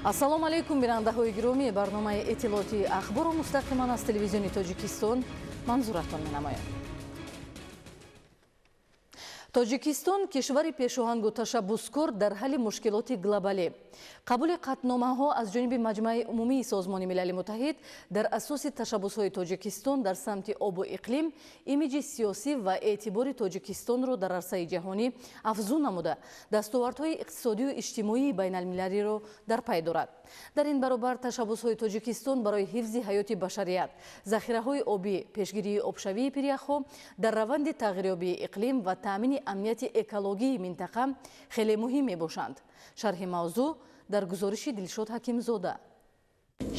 Ассалому алайкум, бинандаҳои гиромӣ. Барномаи иттилоотии Ахборро мустақиман аз Телевизиони Тоҷикистон манзуратон менамоям. Тоҷикистон кишвари пешоҳангу ташаббускор дар ҳалли мушкилоти глобалӣ. Қабули қатъномаҳо аз ҷониби Маҷмааи умумии Созмони Милали Муттаҳид дар асоси ташаббусҳои Тоҷикистон дар самти обу иқлим имиҷи сиёсӣ ва эътибори Тоҷикистонро дар арсаи ҷаҳонӣ афзун намуда, дастовардҳои иқтисодию иҷтимоии байналмилалиро дар пай дорад. Дар ин баробар ташаббусҳои Тоҷикистон барои ҳифзи ҳаёти башарият, захираҳои обӣ, пешгирии обшавии пиряхҳо дар раванди тағйирёбии иқлим ва таъмини амнияти экологии минтақа хеле муҳим мебошанд. Шарҳи мавзӯъ дар гузориши Дилшод Ҳакимзода.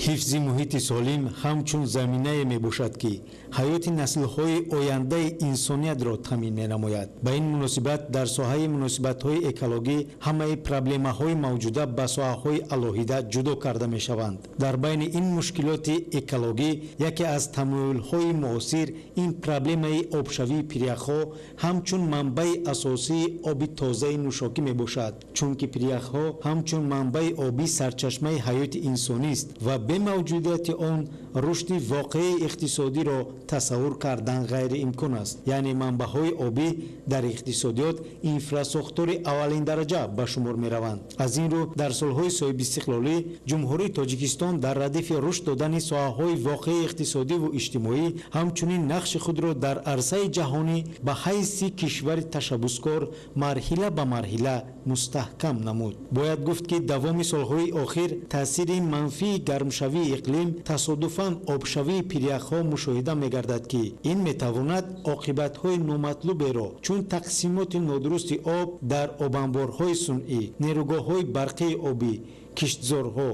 Ҳифзи муҳити солим ҳамчун заминае мебошад, ки ҳаёти наслҳои ояндаи инсониятро таъмин менамояд. Ба ин муносибат дар соҳаи муносибатҳои экологӣ ҳамаи проблемаҳои мавҷуда ба соҳаҳои алоҳида ҷудо карда мешаванд. Дар байни ин мушкилоти экологӣ яке аз тамоюлҳои муосир ин проблемаи обшавии пиряхҳо ҳамчун манбаи асосии оби тозаи нӯшокӣ мебошад, чунки пиряхҳо ҳамчун манбаи обӣ сарчашмаи ҳаёти инсонист ва бемавҷудияти он рушди воқеии иқтисодиро тасаввур кардан ғайриимкон аст. Яъне манбаъҳои обӣ дар иқтисодиёт инфрасохтори аввалиндараҷа ба шумор мераванд. Аз ин рӯ дар солҳои соҳибистиқлолӣ Ҷумҳурии Тоҷикистон дар радифи рушд додани соҳаҳои воқеии иқтисодиву иҷтимоӣ, ҳамчунин нақши худро дар арсаи ҷаҳонӣ ба ҳайси кишвари ташаббускор марҳила ба марҳила мустаҳкам намуд. Бояд гуфт, ки давоми солҳои охир таъсири манфии гармшавии иқлим, тасодуфан обшавии пиряхҳо мушоҳида мегардад, ки ин метавонад оқибатҳои номатлуберо, чун тақсимоти нодурусти об дар обанборҳои сунъӣ, нерӯгоҳҳои барқии обӣ, киштзорҳо,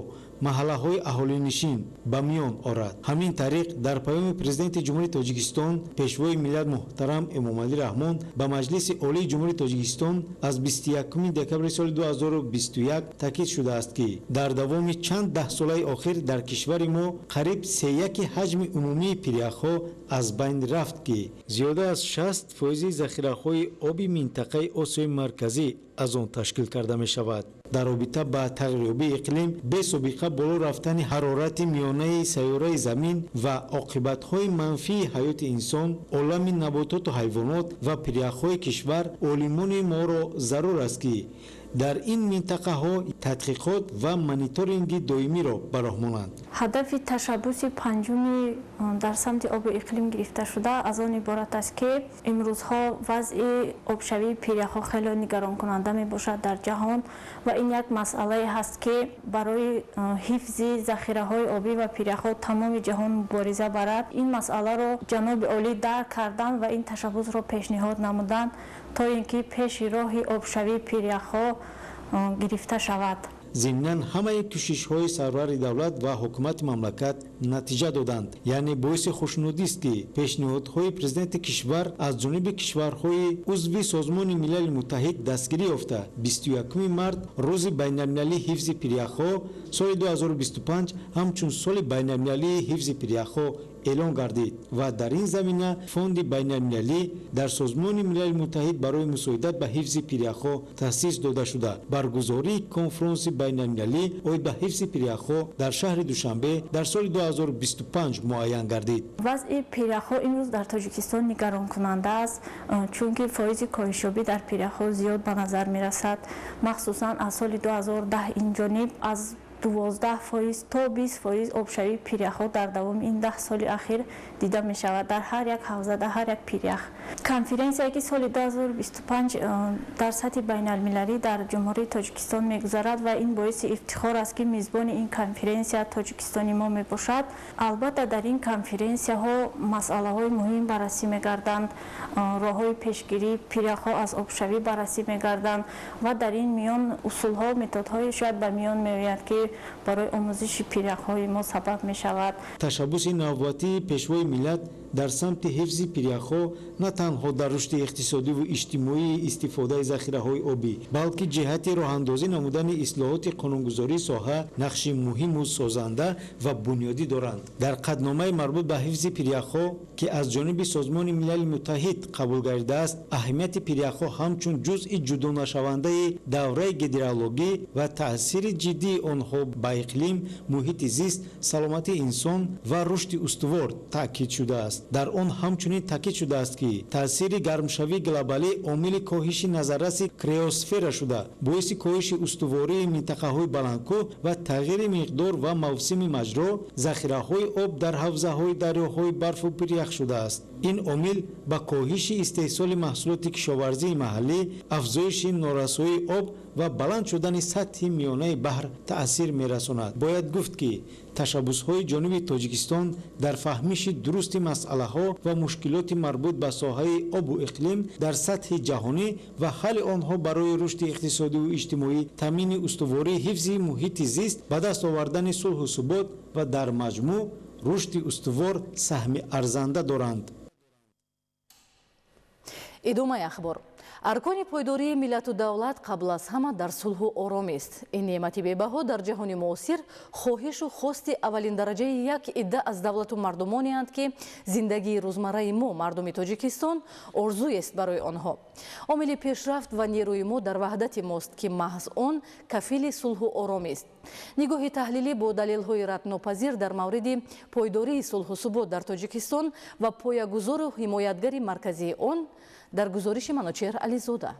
маҳаллаҳои аҳолинишин ба миён орад. Ҳамин тариқ, дар паёми Президенти Ҷумҳурии Тоҷикистон, Пешвои миллат муҳтарам Эмомалӣ Раҳмон ба Маҷлиси Олии Ҷумҳурии Тоҷикистон аз 21 декабри соли 2021 таъкид шудааст, ки дар давоми чанд даҳсолаи охир дар кишвари мо қариб сеяки ҳаҷми умумии пиряхҳо аз байн рафт, ки зиёда аз 60 фоизи захираҳои оби минтақаи Осиёи Марказӣ аз он ташкил карда мешавад. Дар робита ба тағйирёбии иқлим, бесобиқа боло рафтани ҳарорати миёнаи сайёраи Замин ва оқибатҳои манфии ҳаёти инсон, олами набототу ҳайвонот ва пиряхҳои кишвар, олимони моро зарур аст, ки дар ин минтақаҳо тадқиқот ва мониторинги доимиро ба роҳ монанд. Ҳадафи ташаббуси панҷуми дар самти обу иқлим гирифташуда аз он иборат аст, ки имрӯзҳо вазъи обшавии пиряхҳо хеле нигаронкунанда мебошад дар ҷаҳон ва ин як масъалае ҳаст, ки барои ҳифзи захираҳои обӣ ва пиряхҳо тамоми ҷаҳон мубориза барад. Ин масъаларо ҷаноби олӣ дарк карданд ва ин ташаббусро пешниҳод намуданд, то ин ки пеши роҳи обшавии пиряхҳо гирифта шавад. Зимнан ҳамаи кӯшишҳои сарвари давлат ва ҳукумати мамлакат натиҷа доданд. Яъне боиси хушнудист, ки пешниҳодҳои президенти кишвар аз ҷониби кишварҳои узви Созмони Милали Муттаҳид дастгирӣ ёфта, 21 март, Рӯзи байналмилалии ҳифзи пиряхҳо, соли 2025 ҳамчун Соли байналмилалии ҳифзи пиряхҳо эълон гардид ва дар ин замина Фонди байналмилалӣ дар Созмони Милали Муттаҳид барои мусоидат ба ҳифзи пиряхҳо таъсис дода шуда, баргузории конфронси байналмилалӣ оид ба ҳифзи пиряхҳо дар шаҳри Душанбе дар соли 2025 муайян гардид. Вазъи пиряхҳо имрӯз дар Тоҷикистон нигаронкунанда аст, чунки фоизи коҳишёбӣ дар пиряхҳо зиёд ба назар мерасад. Махсусан аз соли 2010 инҷониб аз 12% то 20% обшавии пиряхҳо дар давоми ин 10 соли ахир дида мешавад дар ҳар як ҳавза, дар ҳар як пирях. Конференсияе, ки соли 2025 дар сатҳи байналмилалӣ дар Ҷумҳурии Тоҷикистон мегузарад, ва ин боиси ифтихор аст, ки мизбони ин конференсия Тоҷикистони мо мебошад. Албатта, дар ин конференсияҳо масъалаҳои муҳим баррасӣ мегарданд, роҳҳои пешгирии пиряхҳо аз обшавӣ баррасӣ мегарданд ва дар ин миён усулҳо, методҳое шояд ба миён меояд, ки барои омӯзиши пиряхҳои мо сабаб мешавад. Ташаббуси навбатии Пешвои миллат Дар самти ҳифзи пиряхҳо на танҳо дар рушди иқтисодиву иҷтимоии истифодаи захираҳои обӣ, балки ҷиҳати роҳандозӣ намудани ислоҳоти қонунгузории соҳа нақши муҳиму созанда ва бунёдӣ доранд. Дар қатъномаи марбут ба ҳифзи пиряхҳо, ки аз ҷониби Созмони Милали Муттаҳид қабул гардидааст, аҳамияти пиряхҳо ҳамчун ҷузъи ҷудонашавандаи давраи гидрологӣ ва таъсири ҷиддии онҳо ба иқлим, муҳити зист, саломатии инсон ва рушди устувор таъкид шудааст. Дар он ҳамчунин таъкид шудааст, ки таъсири гармшавии глобалӣ омили коҳиши назарраси криосфера шуда, боиси коҳиши устувории минтақаҳои баландкӯҳ ва тағйири миқдор ва мавсими маҷро, захираҳои об дар ҳавзаҳои дарёҳои барфу пирях шудааст. Ин омил ба коҳиши истеҳсоли маҳсулоти кишоварзии маҳаллӣ, афзоиши норасоии об ва баланд шудани сатҳи миёнаи баҳр таъсир мерасонад. Бояд гуфт, ки ташаббусҳои ҷониби Тоҷикистон дар фаҳмиши дурусти масъалаҳо ва мушкилоти марбут ба соҳаи обу иқлим дар сатҳи ҷаҳонӣ ва ҳалли онҳо барои рушди иқтисодиву иҷтимоӣ, таъмини устувории ҳифзи муҳити зист, ба даст овардани сулҳу субот ва дар маҷмӯъ рушди устувор саҳми арзанда доранд. Идомаи ахбор. Аркони пойдории миллату давлат қабл аз ҳама дар сулҳу оромист. Ин неъмати бебаҳо дар ҷаҳони муосир хоҳишу хости аввалиндараҷаи як идда аз давлату мардумонеанд, ки зиндагии рӯзмарраи мо, мардуми Тоҷикистон, орзуест барои онҳо. Омили пешрафт ва нерӯи мо дар ваҳдати мост, ки маҳз он кафили сулҳу оромист. Нигоҳи таҳлилӣ бо далелҳои раднопазир дар мавриди пойдории сулҳу субот дар Тоҷикистон ва поягузору ҳимоятгари марказии он дар гузориши Манучеҳр Ализода.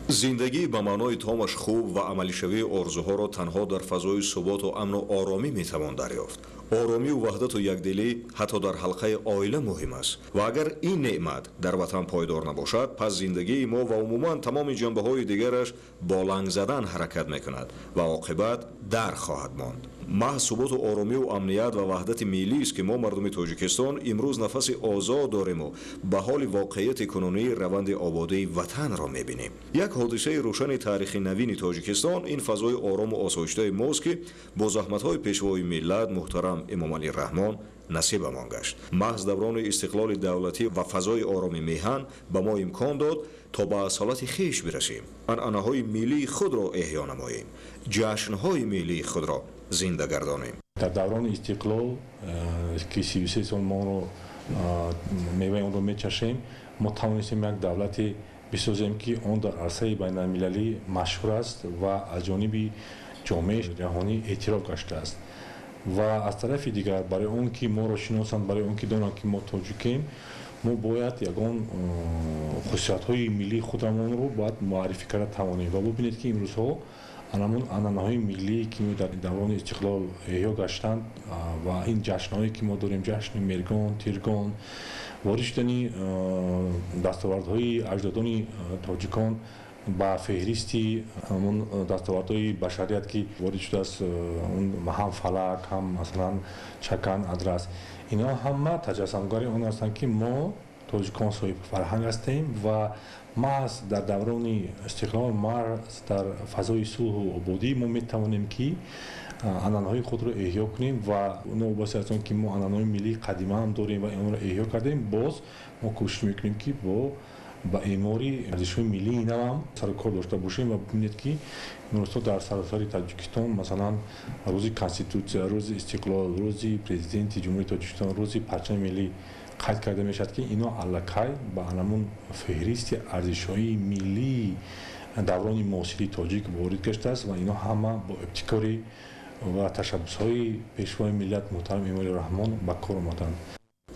Зиндагӣ ба маънои томаш хуб ва амалишавии орзуҳоро танҳо дар фазои суботу амну оромӣ метавон дарёфт. Оромию ваҳдату якдилӣ ҳатто дар ҳалқаи оила муҳим аст ва агар ин неъмат дар ватан пойдор набошад, пас зиндагии мо ва умуман тамоми ҷанбаҳои дигараш бо ланг задан ҳаракат мекунад ва оқибат дар хоҳад монд. Маҳз суботу оромию амният ва ваҳдати миллист, ки мо, мардуми Тоҷикистон, имрӯз нафаси озод дориму ба ҳоли воқеияти кунунӣ раванди ободии ватанро мебинем. Як ҳодисаи рӯшани таърихи навини Тоҷикистон ин фазои орому осоиштаи мост, ки бо заҳматҳои пешвои миллат муҳтарам Эмомалӣ Раҳмон насибамон гашт. Маҳз даврони истиқлоли давлатӣ ва фазои ороми меҳан ба мо имкон дод, то ба асолати хеш бирасем, анъанаҳои миллии худро эҳё намоем, ҷашнҳои миллии худро зинда гардонем. Дар даврони истиқлол, ки 33 сол моро меваи онро мечашем, мо тавонистем як давлате бисозем, ки он дар арсаи байналмилалӣ машҳур аст ва аз ҷониби ҷомеаи ҷаҳонӣ эътироф гаштааст. Ва аз тарафи дигар, барои он ки моро шиносанд, барои он ки донанд, ки мо тоҷикем, мо бояд ягон хусусиятҳои миллии худамонро бояд муаррифӣ карда тавонем. Ва бубинед, ки имрӯзҳо анамон анъанаҳои миллие, ки мо дар даврони истиқлол эҳё гаштанд, ва ин ҷашнҳое, ки мо дорем, ҷашни Мергон, Тиргон, ворид шудани дастовардҳои аҷдодони тоҷикон ба феҳристи ҳамон дастовардҳои башарият, ки ворид шудааст, он ҳам фалак, ҳам масалан чакан, адрас, инҳо ҳама таҷассамгари он ҳастанд, ки мо тоҷикон соҳиби фарҳанг ҳастем ва маҳз дар даврони истиқлол, маҳз дар фазои сулҳу ободӣ мо метавонем, ки анъанаҳои худро эҳё кунем. Ва новобаста аз он ки мо анъанаҳои миллии қадима ҳам дорем ва онро эҳё кардем, боз мо кӯшиш мекунем, ки ба эъмори арзишҳои миллии навам сарукор дошта бошем. Ва бибинед, ки имрӯзҳо дар саросари Тоҷикистон, масалан, рӯзи Конститутсия, рӯзи истиқлол, рӯзи Президенти Ҷумҳурии Тоҷикистон, рӯзи парчами миллӣ қайд карда мешавад, ки ино аллакай ба анамун феҳристи арзишҳои миллии даврони муосири тоҷик ворид гаштааст ва ино ҳама бо ибтикори ва ташаббусҳои пешвои миллат муҳтарам Эмомалӣ Раҳмон ба кор омаданд.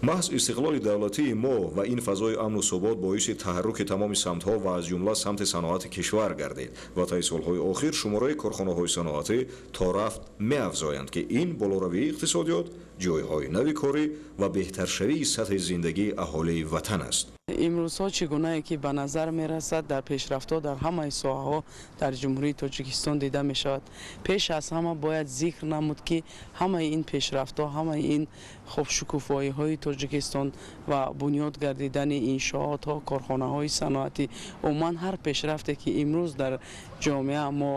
Маҳз истиқлоли давлатии мо ва ин фазои амну субот боиси таҳарруки тамоми самтҳо ва аз ҷумла самти саноати кишвар гардид ва таи солҳои охир шумораи корхонаҳои саноатӣ то рафт меафзоянд, ки ин болоравии иқтисодиёт, ҷойҳои нави корӣ ва беҳтаршавии сатҳи зиндагии аҳолии ватан аст. Имрӯзҳо чӣ гунае ки ба назар мерасад, дар пешрафтҳо дар ҳамаи соҳаҳо дар Ҷумҳурии Тоҷикистон дида мешавад. Пеш аз ҳама бояд зикр намуд, ки ҳамаи ин пешрафтҳо, ҳамаи ин хуб шукуфоиҳои Тоҷикистон ва бунёд гардидани иншоотҳо, корхонаҳои саноатӣ, умуман ҳар пешрафте, ки имрӯз дар ҷомеа мо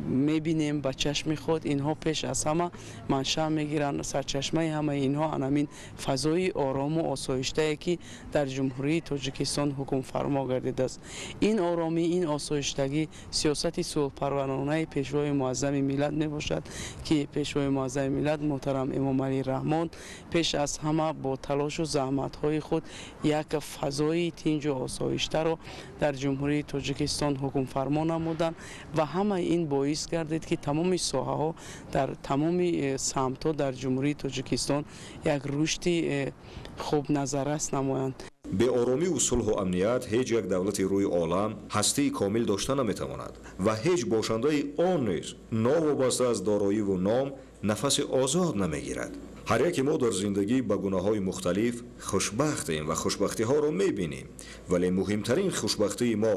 Мебинем ба чашми худ, инҳо пеш аз ҳама маншаъ мегиранд. Сарчашмаи ҳамаи инҳо анамин фазои орому осоиштае, ки дар Ҷумҳурии Тоҷикистон ҳукмфармо гардидааст. Ин оромӣ, ин осоиштагӣ сиёсати сулҳпарваронаи Пешвои Муаззами миллат мебошад, ки Пешвои Муаззами миллат муҳтарам Эмомалӣ Раҳмон пеш аз ҳама бо талошу заҳматҳои худ як фазои тинҷу осоиштаро дар Ҷумҳурии Тоҷикистон ҳукмфармо намуданд ва ҳамаи ин боис гардид, ки тамоми соҳаҳо, дар тамоми самтҳо дар Ҷумҳурии Тоҷикистон як рушди хуб назаррас намоянд. Беоромиву сулҳу амният ҳеҷ як давлати рӯи олам ҳастии комил дошта наметавонад ва ҳеҷ бошандаи он низ новобаста аз дороиву ном нафаси озод намегирад. Ҳар яке мо дар зиндагӣ ба гунаҳои мухталиф хушбахтем ва хушбахтиҳоро мебинем, вале муҳимтарин хушбахтии мо,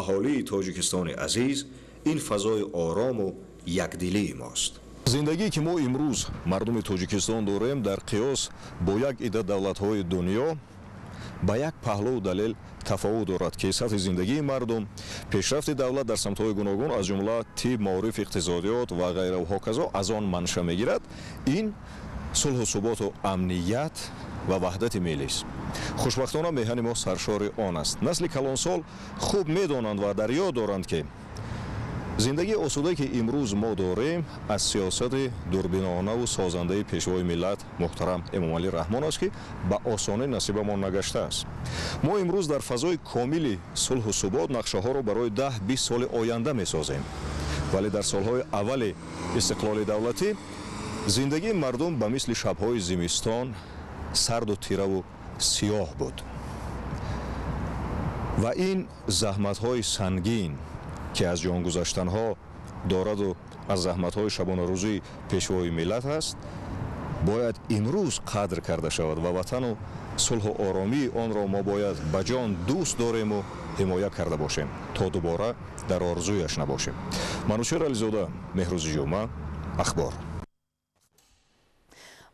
аҳолии Тоҷикистони азиз, ин фазои орому якдилии мост. Зиндагие, ки мо имрӯз, мардуми Тоҷикистон, дорем, дар қиёс бо як идда давлатҳои дунё ба як паҳлӯу далел тафовут дорад, ки сатҳи зиндагии мардум, пешрафти давлат дар самтҳои гуногун, аз ҷумла тиб, маориф, иқтисодиёт ва ғайраву ҳоказо, аз он манша мегирад. Ин сулҳу суботу амният ва ваҳдати миллист. Хушбахтона, меҳани мо саршори он аст. Насли калонсол хуб медонанд ва дар ёд доранд, ки зиндагии осудае, ки имрӯз мо дорем, аз сиёсати дурбинонаву созандаи Пешвои миллат муҳтарам Эмомалӣ Раҳмон аст, ки ба осонӣ насибамон нагаштааст. Мо имрӯз дар фазои комили сулҳу субот нақшаҳоро барои 10-20 соли оянда месозем, вале дар солҳои аввали истиқлоли давлатӣ зиндагии мардум ба мисли шабҳои зимистон сарду тираву сиёҳ буд ва ин заҳматҳои сангин, ки аз ҷонгузаштанҳо дораду аз заҳматҳои шабонарӯзии Пешвои миллат аст, бояд имрӯз қадр карда шавад ва ватану сулҳу оромии онро мо бояд ба ҷон дӯст дорему ҳимоя карда бошем, то дубора дар орзуяш набошем. Манучер Ализода, Меҳрӯзи Ҷумъа, Ахбор.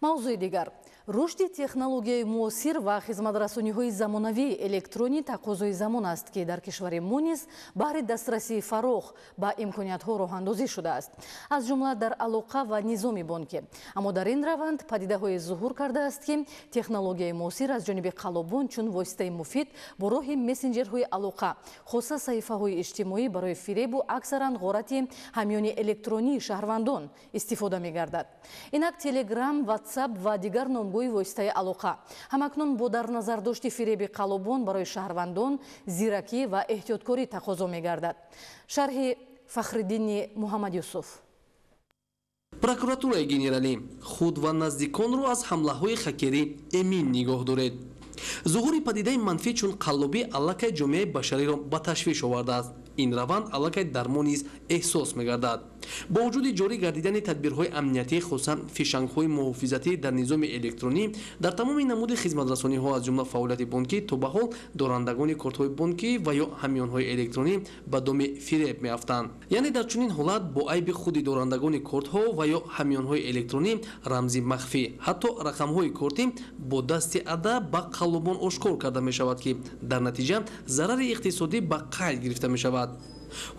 Мавзӯи дигар. Рушди технологияи муосир ва хизматрасониҳои замонавии электронӣ тақозои замон аст, ки дар кишвари мо низ баҳри дастрасии фарох ба имкониятҳо роҳандозӣ шудааст, аз ҷумла дар алоқа ва низоми бонкӣ. Аммо дар ин раванд падидаҳое зуҳур кардааст, ки технологияи муосир аз ҷониби қаллобон чун воситаи муфид бо роҳи мессенҷерҳои алоқа, хоса саҳифаҳои иҷтимоӣ, барои фиребу аксаран ғорати ҳамёни электронии шаҳрвандон истифода мегардад. Инак, Телеграм, Ватсап ва дигар номгӯи воситаи алоқа. Ҳамакнун бо дар назардошти фиреби қаллобон барои шаҳрвандон зиракӣ ва эҳтиёткорӣ тақозо мегардад. Шарҳи Фахриддини Муҳаммадюсуф. Прокуратураи генералӣ: худ ва наздиконро аз ҳамлаҳои хакерӣ эмин нигоҳ доред. Зуҳури падидаи манфӣ чун қаллобӣ аллакай ҷомеаи башариро ба ташвиш овардааст. Ин раванд аллакай дар мо низ эҳсос мегардад. Бо вуҷуди ҷорӣ гардидани тадбирҳои амниятӣ, хусусан фишангҳои муҳофизатӣ дар низоми электронӣ дар тамоми намуди хизматрасониҳо, аз ҷумла фаъолияти бонкӣ, то ба ҳол дорандагони кортҳои бонкӣ ва ё ҳамёнҳои электронӣ ба доми фиреб меафтанд. Яъне дар чунин ҳолат бо айби худи дорандагони кортҳо ва ё ҳамёнҳои электронӣ рамзи махфӣ, ҳатто рақамҳои кортӣ бо дасти адаб ба қаллобон ошкор карда мешавад, ки дар натиҷа зарари иқтисодӣ ба қайд гирифта мешавад.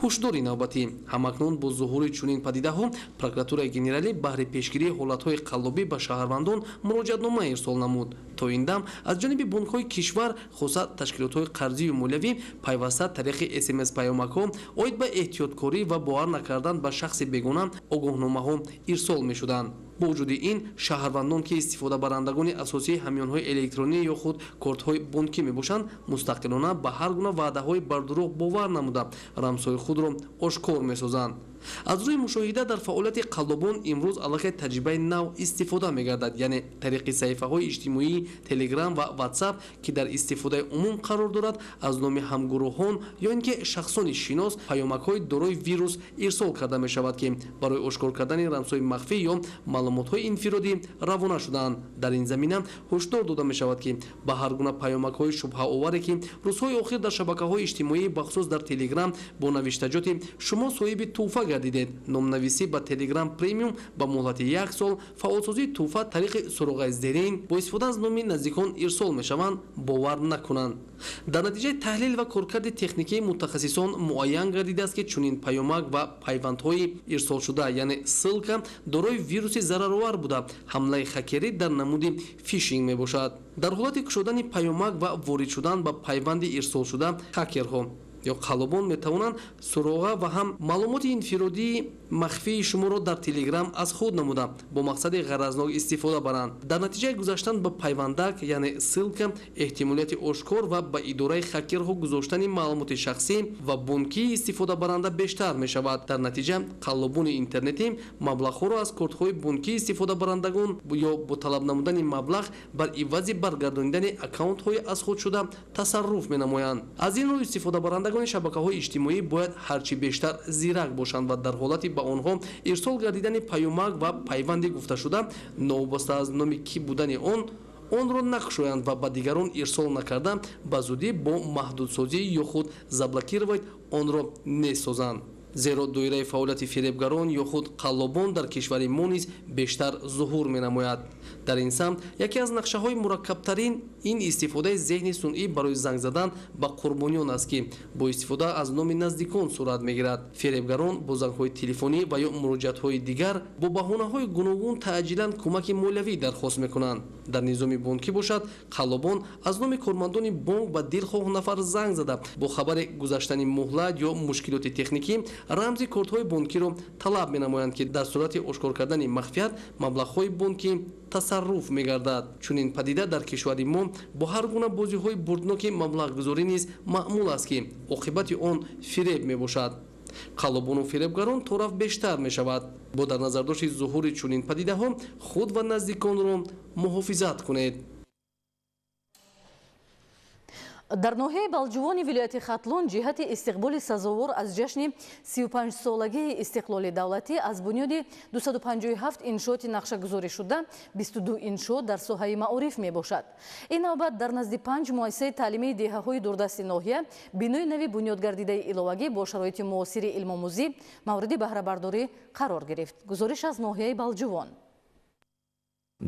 Ҳушдори навбатӣ: ҳамакнун бо зуҳури чунин падидаҳо Прокуратураи генералӣ баҳри пешгирии ҳолатҳои қаллобӣ ба шаҳрвандон муроҷиатнома ирсол намуд. То ин дам аз ҷониби бонкҳои кишвар, хоса ташкилотҳои қарзию молиявӣ, пайваста тариқи СМС паёмакҳо оид ба эҳтиёткорӣ ва бовар накардан ба шахси бегона огоҳномаҳо ирсол мешуданд. Бо вуҷуди ин, шаҳрвандон, ки истифодабарандагони асосии ҳамёнҳои электронӣ ё худ кортҳои бонкӣ мебошанд, мустақилона ба ҳар гуна ваъдаҳои бардурӯғ бовар намуда, рамзҳои худро ошкор месозанд. Аз рӯи мушоҳида, дар фаъолияти қаллобон имрӯз аллакай таҷрибаи нав истифода мегардад, яъне тариқи саҳифаҳои иҷтимоии Телеграм ва Ватсап, ки дар истифодаи умум қарор дорад, аз номи ҳамгурӯҳон ё ин ки шахсони шинос паёмакҳои дорои вирус ирсол карда мешавад, ки барои ошкор кардани рамзҳои махфӣ ё маълумотҳои инфиродӣ равона шудаанд. Дар ин замина ҳушдор дода мешавад, ки ба ҳар гуна паёмакҳои шубҳаоваре, ки рӯзҳои охир дар шабакаҳои иҷтимоӣ, бахусус дар Телеграм, бо навиштаҷоти «Шумо соҳиби тӯҳфа нагардидед. Номнависӣ ба Telegram Premium ба муҳлати як сол, фаъолсозии тӯҳфа тариқи суроғаи зерин бо истифода аз номи наздикон ирсол мешаванд, бовар накунанд. Дар натиҷаи таҳлил ва коркарди техникии мутахассисон муайян гардидааст, ки чунин паёмак ва пайвандҳои ирсолшуда, яъне ссылка, дорои вируси зараровар буда, ҳамлаи хакерӣ дар намуди фишинг мебошад. Дар ҳолати кушодани паёмак ва ворид шудан ба пайванди ирсолшуда, хакерҳо ё қаллобон метавонанд суроға ва ҳам маълумоти инфиродии махфии шуморо дар Телеграм аз худ намуда, бо мақсади ғаразнок истифода баранд. Дар натиҷаи гузаштан ба пайвандак, яъне ссылка, эҳтимолияти ошкор ва ба идораи хакерҳо гузоштани маълумоти шахсӣ ва бонкии истифодабаранда бештар мешавад. Дар натиҷа қаллобони интернетӣ маблағҳоро аз кортҳои бонкии истифодабарандагон ё бо талаб намудани маблағ бар ивази баргардонидани аккаунтҳои аз худ шуда тасарруф менамоянд. Аз ин рӯ истифодабарандагони шабакаҳои иҷтимоӣ бояд ҳарчи бештар зирак бошанд ва дар ҳолати ба онҳо ирсол гардидани паёмак ва пайванди гуфташуда, новобаста аз номи кӣ будани он, онро накушоянд ва ба дигарон ирсол накарда, ба зудӣ бо маҳдудсозӣ ё худ заблокировать онро несозанд. Зеро доираи фаъолияти фиребгарон ё худ қаллобон дар кишвари мо низ бештар зуҳур менамояд. Дар ин самт яке аз нақшаҳои мураккабтарин ин истифодаи зеҳни сунъӣ барои занг задан ба қурбониён аст, ки бо истифода аз номи наздикон сурат мегирад. Фиребгарон бо зангҳои телефонӣ ва ё муроҷиатҳои дигар бо баҳонаҳои гуногун таъҷилан кӯмаки молиявӣ дархост мекунанд. Дар низоми бонкӣ бошад, қаллобон аз номи кормандони бонк ба дилхоҳ нафар занг зада, бо хабари гузаштани муҳлат ё мушкилоти техникӣ рамзи кортҳои бонкиро талаб менамоянд, ки дар сурати ошкор кардани махфият маблағҳои бонкӣ тасарруф мегардад. Чунин падида дар кишвари мо бо ҳар гуна бозиҳои бурдноки маблағгузорӣ низ маъмул аст, ки оқибати он фиреб мебошад. Қаллобону фиребгарон тораф бештар мешавад. Бо дар назардошти зуҳури чунин падидаҳо худ ва наздиконро муҳофизат кунед. Дар ноҳияи Балҷувони вилояти Хатлон ҷиҳати истиқболи сазовор аз ҷашни 35-солагии истиқлоли давлатӣ аз бунёди 257 иншооти нақшагузорӣ шуда 22 иншоот дар соҳаи маориф мебошад. Ин навбат дар назди 5 муассисаи таълимии деҳаҳои дурдасти ноҳия бинои нави бунёдгардидаи иловагӣ бо шароити муосири илмомӯзӣ мавриди баҳрабардорӣ қарор гирифт. Гузориш аз ноҳияи Балҷувон.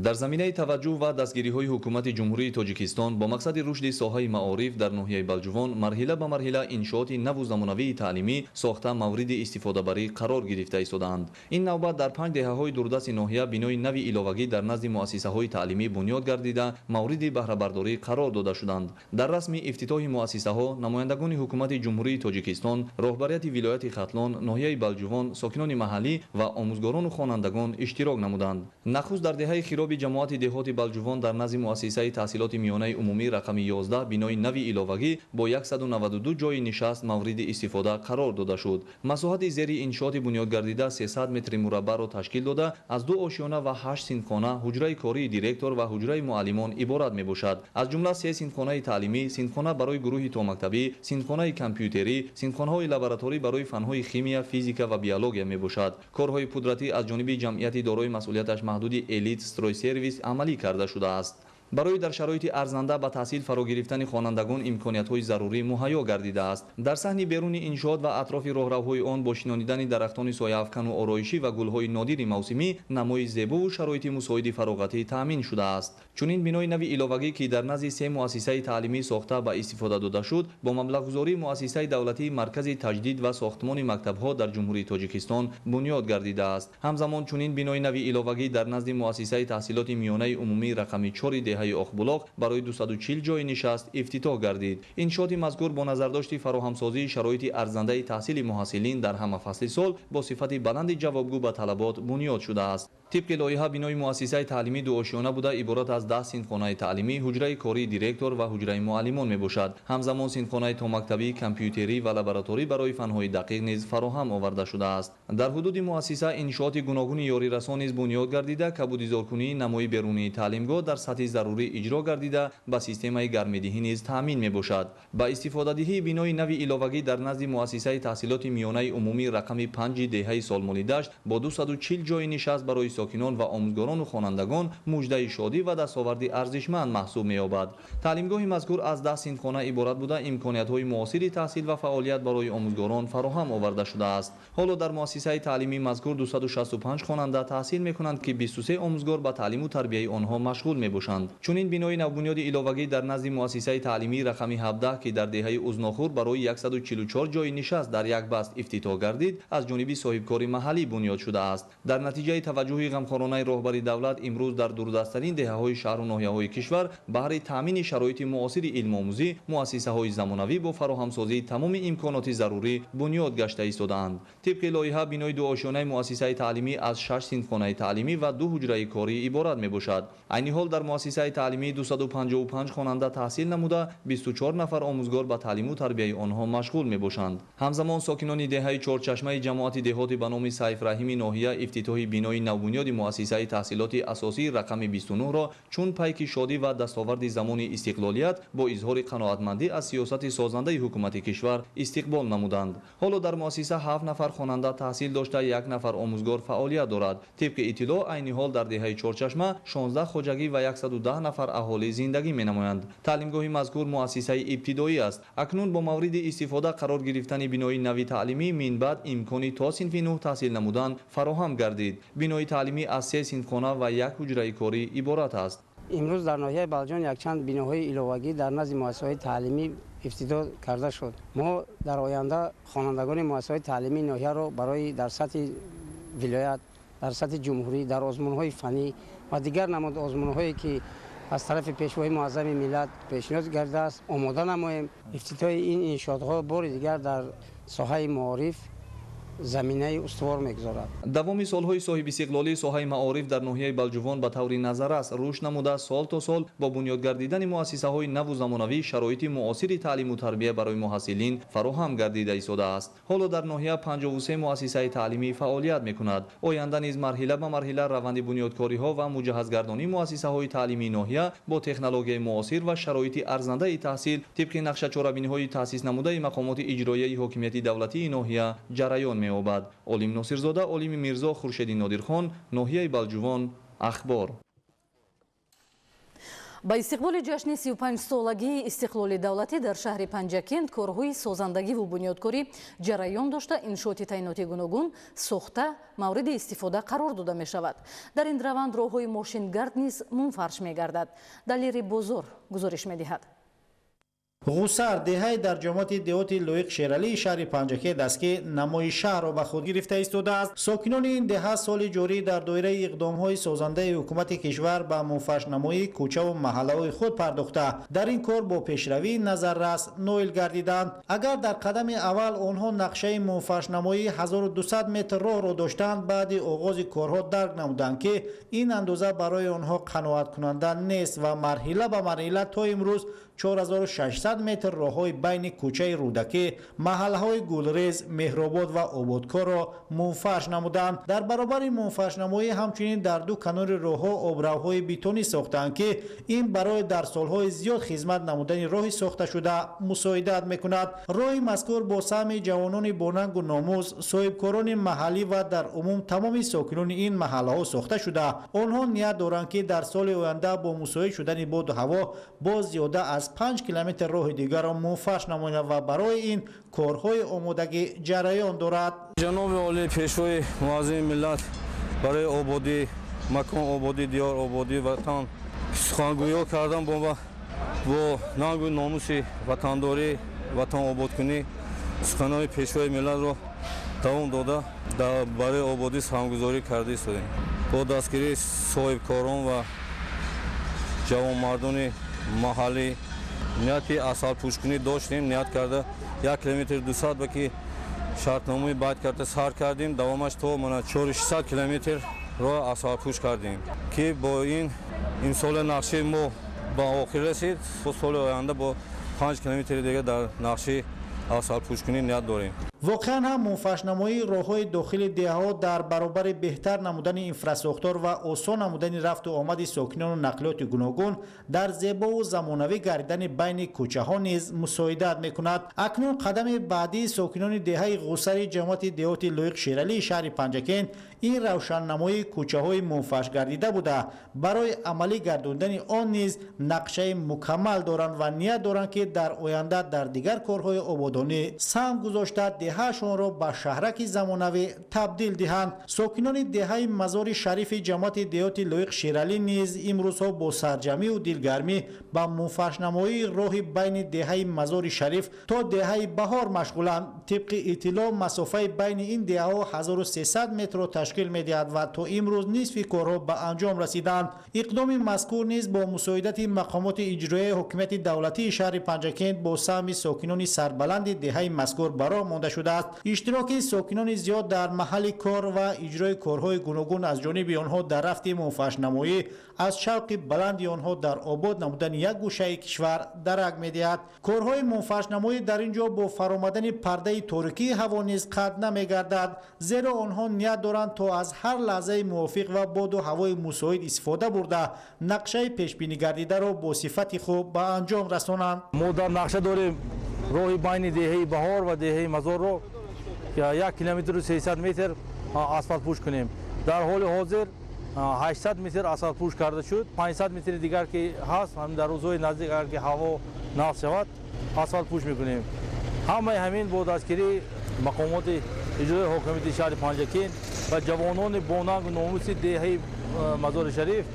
Дар заминаи таваҷҷӯҳ ва дастгириҳои ҳукумати Ҷумҳурии Тоҷикистон бо мақсади рушди соҳаи маориф дар ноҳияи Балҷувон марҳила ба марҳила иншооти наву замонавии таълимӣ сохта мавриди истифодабарӣ қарор гирифта истодаанд. Ин навбат дар 5 деҳаҳои дурдасти ноҳия бинои нави иловагӣ дар назди муассисаҳои таълимӣ бунёд гардида мавриди баҳрабардорӣ қарор дода шуданд. Дар расми ифтитоҳи муассисаҳо намояндагони ҳукумати Ҷумҳурии Тоҷикистон, роҳбарияти вилояти Хатлон, ноҳияи Балҷувон, сокинони маҳаллӣ ва омӯзгорону хонандагон иштирок намуданд. Нахуст дар деҳаи Хироби ҷамоати деҳоти Балҷувон дар назди муассисаи таҳсилоти миёнаи умумӣ рақами 11 бинои нави иловагӣ бо 192 ҷойи нишаст мавриди истифода қарор дода шуд. Масоҳати зери иншооти бунёдгардида 300 метри мураббаъро ташкил дода, аз 2 ошёна ва 8 синфхона, ҳуҷраи кории директор ва ҳуҷраи муаллимон иборат мебошад. Аз ҷумла 3 синфхонаи таълимӣ, синфхона барои гурӯҳи томактабӣ, синфхонаи компютерӣ, синфхонаҳои лабораторӣ барои фанҳои химия, физика ва биология мебошад. Корҳои пудратӣ аз ҷониби ҷамъияти дорои масъулияташ маҳдуди Элит Стройсервис амалӣ карда шудааст. Барои дар шароити арзанда ба таҳсил фаро гирифтани хонандагон имкониятҳои зарурӣ муҳайё гардидааст. Дар саҳни беруни иншоот ва атрофи роҳравҳои он бо шинонидани дарахтони сояафкану ороишӣ ва гулҳои нодири мавсимӣ намои зебову шароити мусоиди фароғатӣ таъмин шудааст. Чунин бинои нави иловагӣ, ки дар назди 3 муассисаи таълимӣ сохта ба истифода дода шуд, бо маблағгузории муассисаи давлатии Маркази таҷдид ва сохтмони мактабҳо дар Ҷумҳурии Тоҷикистон бунёд гардидааст. Ҳамзамон чунин бинои нави иловагӣ дар назди муассисаи таҳсилоти миёнаи умумӣ рақами 4 деҳаи Оқбулоқ барои 240 ҷойи нишаст ифтитоҳ гардид. Иншооти мазкур бо назардошти фароҳамсозии шароити арзандаи таҳсили муҳассилин дар ҳама фасли сол бо сифати баланди ҷавобгӯ ба талабот бунёд шудааст. Тибқи лоиҳа бинои муассисаи таълимӣ дуошёна буда иборат аз 10 синфхонаи таълимӣ, ҳуҷраи кории директор ва ҳуҷраи муаллимон мебошад. Ҳамзамон синфхонаи томактабӣ, компютерӣ ва лабораторӣ барои фанҳои дақиқ низ фароҳам оварда шудааст. Дар ҳудуди муассиса иншооти гуногуни ёрирасон низ бунёд гардида, кабудизоркунии намои берунии таълимгоҳ дар сатҳи зарурӣ иҷро гардида, ба системаи гармидиҳӣ низ таъмин мебошад. Ба истифодадиҳии бинои нави иловагӣ дар назди муассисаи таҳсилоти миёнаи умумӣ рақами 5 деҳаи Солмолидашт бо 240 ҷойи нишаст барои сокинон ва омӯзгорону хонандагон муждаи шодӣ ва дастоварди арзишманд маҳсуб меёбад. Таълимгоҳи мазкур аз 10 синфхона иборат буда, имкониятҳои муосири таҳсил ва фаъолият барои омӯзгорон фароҳам оварда шудааст. Ҳоло дар муассисаи таълимии мазкур 265 хонанда таҳсил мекунанд, ки 23 омӯзгор ба таълиму тарбияи онҳо машғул мебошанд. Чунин бинои навбунёди иловагӣ дар назди муассисаи таълимии рақами 17, ки дар деҳаи Узнохур барои 144 ҷойи нишаст дар як баст ифтитоҳ гардид, аз ҷониби соҳибкори маҳаллӣ бунёд шудааст. Дар натиҷаи таваҷҷӯҳи ғамхоронаи роҳбари давлат, имрӯз дар дурдасттарин деҳаҳои шаҳру ноҳияҳои кишвар баҳри таъмини шароити муосири илмомӯзӣ муассисаҳои замонавӣ бо фароҳамсозии тамоми имконоти зарурӣ бунёд гашта истодаанд. Тибқи лоиҳа, бинои дуошёнаи муассисаи таълимӣ аз 6 синфхонаи таълимӣ ва 2 ҳуҷраи корӣ иборат мебошад. Айни ҳол дар муассисаи таълимӣ 255 хонанда таҳсил намуда, 24 нафар омӯзгор ба таълиму тарбияи онҳо машғул мебошанд. Ҳамзамон сокинони деҳаи Чорчашмаи ҷамоати деҳоти ба номи Сайфраҳими ноҳия ифтитоҳи бинои навбунёди муассисаи таҳсилоти асосии рақами 29-ро чун пайки шодӣ ва дастоварди замони истиқлолият бо изҳори қаноатмандӣ аз сиёсати созандаи ҳукумати кишвар истиқбол намуданд. Ҳоло дар муассиса 7 нафар хонанда таҳсил дошта, 1 нафар омӯзгор фаъолият дорад. Тибқи иттилоъ, айни ҳол дар деҳаи Чорчашма 16 хоҷагӣ ва 110 нафар аҳолӣ зиндагӣ менамоянд. Таълимгоҳи мазкур муассисаи ибтидоӣ аст. Акнун бо мавриди истифода қарор гирифтани бинои нави таълимӣ минбаъд имкони то синфи 9 таҳсил намудан фароҳам гардид. Бинои таълимӣ аз 3 синфхона ва 1 ҳуҷраи корӣ иборат аст. Имрӯз дар ноҳияи Балҷон якчанд биноҳои иловагӣ дар назди муассисаҳои таълимӣ ифтитоҳ карда шуд. Мо дар оянда хонандагони муассисаҳои таълимии ноҳияро барои дар сатҳи вилоят, дар сатҳи ҷумҳурӣ, дар озмунҳои фаннӣ ва дигар намуд озмунҳое ки аз тарафи Пешвои муаззами миллат пешниҳод гардидааст, омода намоем. Ифтитоҳи ин иншоотҳо бори дигар дар соҳаи маориф заминаи устувор мегузорад. Давоми солҳои соҳибистиқлолӣ соҳаи маориф дар ноҳияи Балҷувон ба таври назаррас рушд намуда, сол то сол бо бунёд гардидани муассисаҳои наву замонавӣ шароити муосири таълиму тарбия барои муҳассилин фароҳам гардида истодааст. Ҳоло дар ноҳия 53 муассисаи таълимӣ фаъолият мекунад. Оянда низ марҳила ба марҳила раванди бунёдкориҳо ва муҷаҳҳазгардонии муассисаҳои таълимии ноҳия бо технологияи муосир ва шароити арзандаи таҳсил тибқи нақшачорабиниҳои таъсис намудаи мақомоти иҷроияи ҳокимияти давлатии ноҳия ҷараён меёбад. Олим Носирзода, Олими Мирзо, Хуршеди Нодирхон, ноҳияи Балҷувон, Ахбор. Ба истиқболи ҷашни 35-солагии истиқлоли давлатӣ дар шаҳри Панҷакент корҳои созандагиву бунёдкорӣ ҷараён дошта, иншооти таъиноти гуногун сохта мавриди истифода қарор дода мешавад. Дар ин раванд роҳҳои мошингард низ мунфарш мегардад. Далери Бозор гузориш медиҳад. Ғусар деҳаи дар ҷамоати деҳоти Лоиқ Шералии шаҳри Панҷакент аст, ки намои шаҳрро ба худ гирифта истодааст. Сокинони ин деҳа соли ҷорӣ дар доираи иқдомҳои созандаи ҳукумати кишвар ба мунфаршнамоии кӯчаву маҳаллаҳои худ пардохта, дар ин кор бо пешравии назаррас ноил гардиданд. Агар дар қадами аввал онҳо нақшаи мунфаршнамоии 1200 метр роҳро доштанд, баъди оғози корҳо дарк намуданд, ки ин андоза барои онҳо қаноаткунанда нест ва марҳила ба марҳила то имрӯз 4600 метр роҳҳои байни кӯчаи Рӯдакӣ, маҳаллаҳои Гулрез, Меҳробод ва Ободкорро мунфарш намуданд. Дар баробари мунфаршнамоӣ ҳамчунин дар ду канори роҳҳо обравҳои бетонӣ сохтанд, ки ин барои дар солҳои зиёд хизмат намудани роҳи сохташуда мусоидат мекунад. Роҳи мазкур бо саҳми ҷавонони бонангу номус, соҳибкорони маҳаллӣ ва дар умум тамоми сокинони ин маҳаллаҳо сохта шуда. Онҳо ният доранд, ки дар соли оянда бо мусоид шудани боду ҳаво боз зиёда аз 5 километр роҳи дигарро мунфарш намоянд ва барои ин корҳои омодагӣ ҷараён дорад. Ҷаноби олӣ, Пешвои муаззами миллат барои ободӣ макон, ободӣ диёр, ободии ватан сухангӯиҳо кардан бо нангу номуси ватандорӣ, ватанободкунӣ суханони Пешвои миллатро давом дода, барои ободӣ саҳмгузорӣ карда истодем. Бо дастгирии соҳибкорон ва ҷавонмардони маҳаллӣ нияти асфалтпӯшкунӣ доштем, ният карда 1 километр 200 ба ки шартномаи байд карда сар кардем, давомаш то 4600 километр роҳ асфалтпӯш кардем, ки бо ин имсоли нақшаи мо ба охир расид. Соли оянда бо 5 километри дига дар нақшаи асфалтпӯшкунӣ ният дорем. Воқеан ҳам мунфаршнамоии роҳҳои дохили деҳаҳо дар баробари беҳтар намудани инфрасохтор ва осон намудани рафту омади сокинону нақлиёти гуногун дар зебову замонавӣ гардидани байни кӯчаҳо низ мусоидат мекунад. Акнун қадами баъдии сокинони деҳаи Ғусари ҷамоати деҳоти Лоиқ Шералии шаҳри Панҷакент ин равшаннамоии кӯчаҳои мунфарш гардида буда, барои амалӣ гардондани он низ нақшаи мукаммал доранд ва ният доранд, ки дар оянда дар дигар корҳои ободонӣ саҳм гузошта, деҳаашонро ба шаҳраки замонавӣ табдил диҳанд. Сокинони деҳаи Мазори Шарифи ҷамоати деҳоти Лоиқ Шералӣ низ имрӯзҳо бо сарҷамию дилгармӣ ба мунфаршнамоии роҳи байни деҳаи Мазори Шариф то деҳаи Баҳор машғуланд. Тибқи иттилоъ, масофаи байни ин деҳаҳо 1300 метрро ташкил медиҳад ва то имрӯз нисфи корҳо ба анҷом расиданд. Иқдоми мазкур низ бо мусоидати мақомоти иҷроияи ҳокимияти давлатии шаҳри Панҷакент бо саҳми сокинони сарбаланди деҳаи мазкур ба роҳ монда шудааст. Иштироки сокинони зиёд дар маҳалли кор ва иҷрои корҳои гуногун аз ҷониби онҳо дар рафти мунфаршнамоӣ аз шавқи баланди онҳо дар обод намудани як гӯшаи кишвар дарак медиҳад. Корҳои мунфаршнамоӣ дар ин ҷо бо фаромадани пардаи торикии ҳаво низ қатъ намегардад, зеро онҳо ният доранд то аз ҳар лаҳзаи мувофиқ ва боду ҳавои мусоид истифода бурда, нақшаи пешбинигардидаро бо сифати хуб ба анҷом расонанд. Мо дар нақша дорем роҳи байни деҳаи Баҳор ва деҳаи Мазорро 1 километру 300 метр асфалтпӯш кунем. Дар ҳоли ҳозир 800 метр асфалтпӯш карда шуд, 500 метри дигар ки ҳаст, ҳамин дар рӯзҳои наздик агар ки ҳаво нағз шавад, асфалтпӯш мекунем. Ҳамаи ҳамин бо дастгирии мақомоти иҷроии ҳокимияти шаҳри Панҷакент ва ҷавонони бонангу номуси деҳаи Мазори Шариф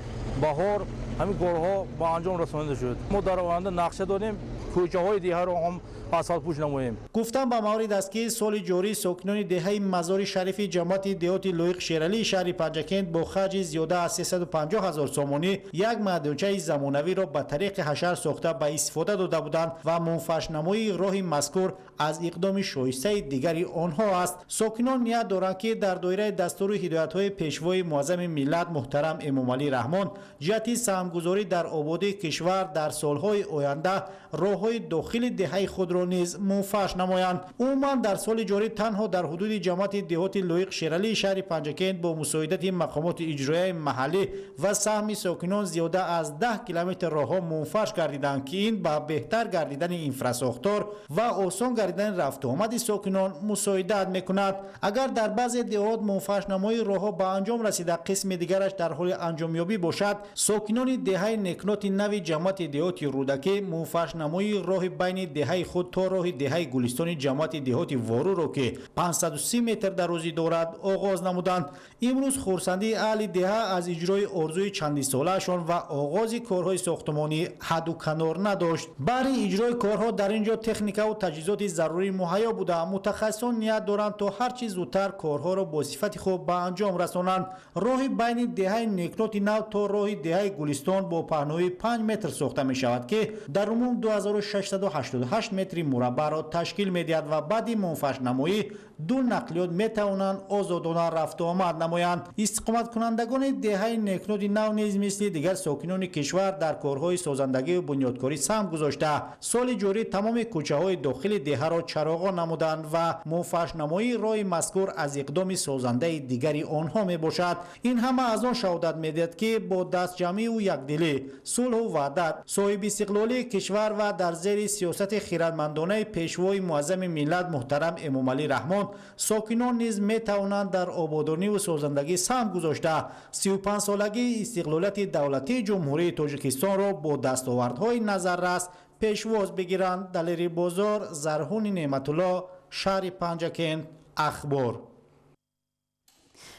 Баҳор ҳамин корҳо ба анҷом расонида шуд. Мо дар оянда нақша дорем кӯчаҳои деҳаро ҳам асфалтпӯш намоем. Гуфтан ба маврид аст, ки соли ҷорӣ сокинони деҳаи Мазори Шарифи ҷамоати деҳоти Лоиқ Шералии шаҳри Панҷакент бо харҷи зиёда аз 350 ҳазор сомонӣ як майдончаи замонавиро ба тариқи ҳашар сохта ба истифода дода буданд ва мунфаршнамоии роҳи мазкур аз иқдоми шоистаи дигари онҳо аст. Сокинон ният доранд, ки дар доираи дастуру ҳидоятҳои пешвои муаззами миллат муҳтарам Эмомалӣ Раҳмон ҷиҳати саҳмгузорӣ дар ободии кишвар дар солҳои оянда роҳҳои дохили деҳаи худро низ мунфарш намоянд. Умуман дар соли ҷорӣ танҳо дар ҳудуди ҷамоати деҳоти Лоиқ Шералии шаҳри Панҷакент бо мусоидати мақомоти иҷроияи маҳаллӣ ва саҳми сокинон зиёда аз 10 километр роҳҳо мунфарш гардиданд, ки ин ба беҳтар гардидани инфрасохтор ва осон гардидани рафтуомади сокинон мусоидат мекунад. Агар дар баъзе деҳот мунфаршнамоии роҳҳо ба анҷом расида, қисми дигараш дар ҳоли анҷомёбӣ бошад, сокинони деҳаи Некноти нави ҷамоати деҳоти Рӯдакӣ мунфаршнамоии роҳи байни деҳаи худ то роҳи деҳаи Гулистони ҷамоати деҳоти Воруро, ки 530 метр дарозӣ дорад, оғоз намуданд. Имрӯз хурсандии аҳли деҳа аз иҷрои орзуи чандисолаашон ва оғози корҳои сохтмонӣ ҳадду канор надошт. Баҳри иҷрои корҳо дар ин ҷо техникаву таҷҳизоти зарурӣ муҳайё буда, мутахассисон ният доранд то ҳар чӣ зудтар корҳоро бо сифати хуб ба анҷом расонанд. Роҳи байни деҳаи Некноти нав то роҳи деҳаи Гулистон бо паҳнои 5 метр сохта мешавад, ки дар умум 2688 метри мураббаъро ташкил медиҳад ва баъди мунфаршнамоӣ ду нақлиёт метавонанд озодона рафту омад намоянд. Истиқоматкунандагони деҳаи Некноти нав низ мисли дигар сокинони кишвар дар корҳои созандагию бунёдкорӣ саҳм гузошта, соли ҷорӣ тамоми кӯчаҳои дохили деҳаро чароғон намуданд ва мунфаршнамоии роҳи мазкур аз иқдоми созандаи дигари онҳо мебошад. Ин ҳама аз он шаҳодат медиҳад, ки бо дастҷамъию якдилӣ, сулҳу ваҳдат, соҳибистиқлолии кишвар ва дар зери сиёсати хирадмандонаи пешвои муаззами миллат муҳтарам Эмомалӣ Раҳмон сокинон низ метавонанд дар ободониву созандагӣ саҳм гузошта, 35-солагии истиқлолияти давлатии Ҷумҳурии Тоҷикистонро бо дастовардҳои назаррас пешвоз бигиранд. Далери Бозор, Зарҳуни Неъматулло, шаҳри Панҷакент, Ахбор.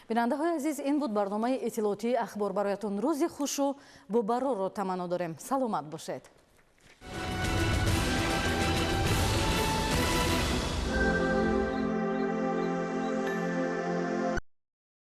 Бинандаҳои азиз, ин буд барномаи иттилоотии Ахбор. Бароятон рӯзи хушу бобарорро таманно дорем. Саломат бошед.